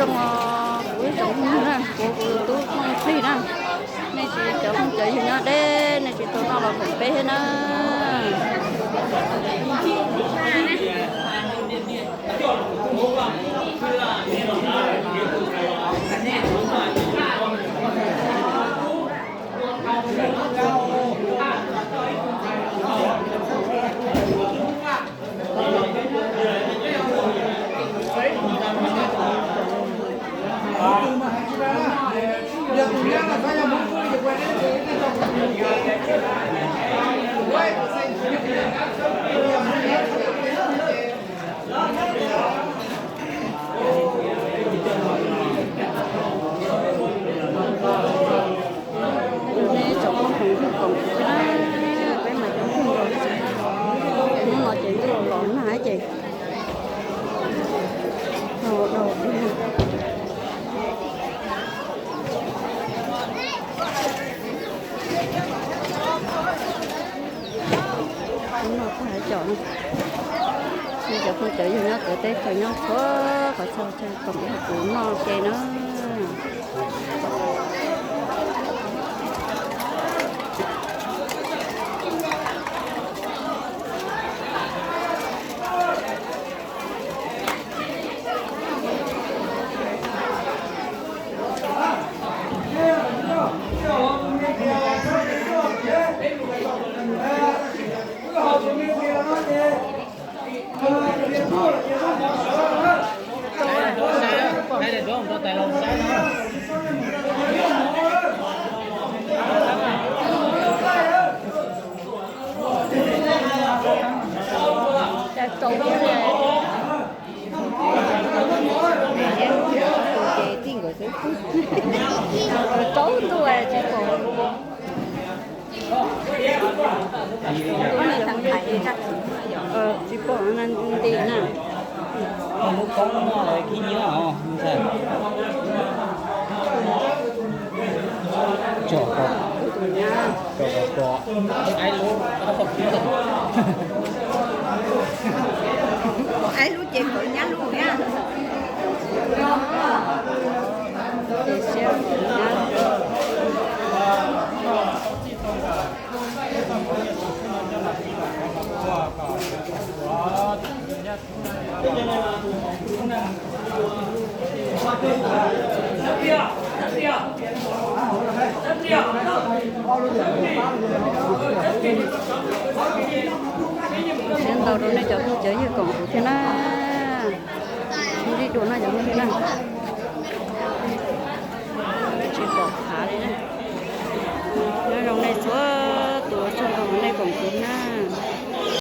Kuv ib tsoom phooj ywg na, kuv kuv tus tub Tooj Plig na, nej tsis cov phooj cov ywg nyob deb nej tsis tau noj los koom peb thiab na. Tus nej tsoom phooj ywg koom kuv thiab na, peb mas coob kawg nkaus li. Hnub no ces ntuj los nag ces ho dhau. Hnub no kuj hais cov, nej cov phooj cov ywg nyob txawv teb chaws nyob txhua qhov txhia chaw koom kuv noj ke na. Cas tsaus ntuj li. Ces txij nkawd xwb. Tsaus ntuj tsis pom. Tsis pom nti na. Aib lub ces nkawd nyab lub thiab. Ces siab nkawd nyab. Siab ntau rau nej cov phooj cov ywg koom kuv thiab na. Li dua no cov phooj ywg na.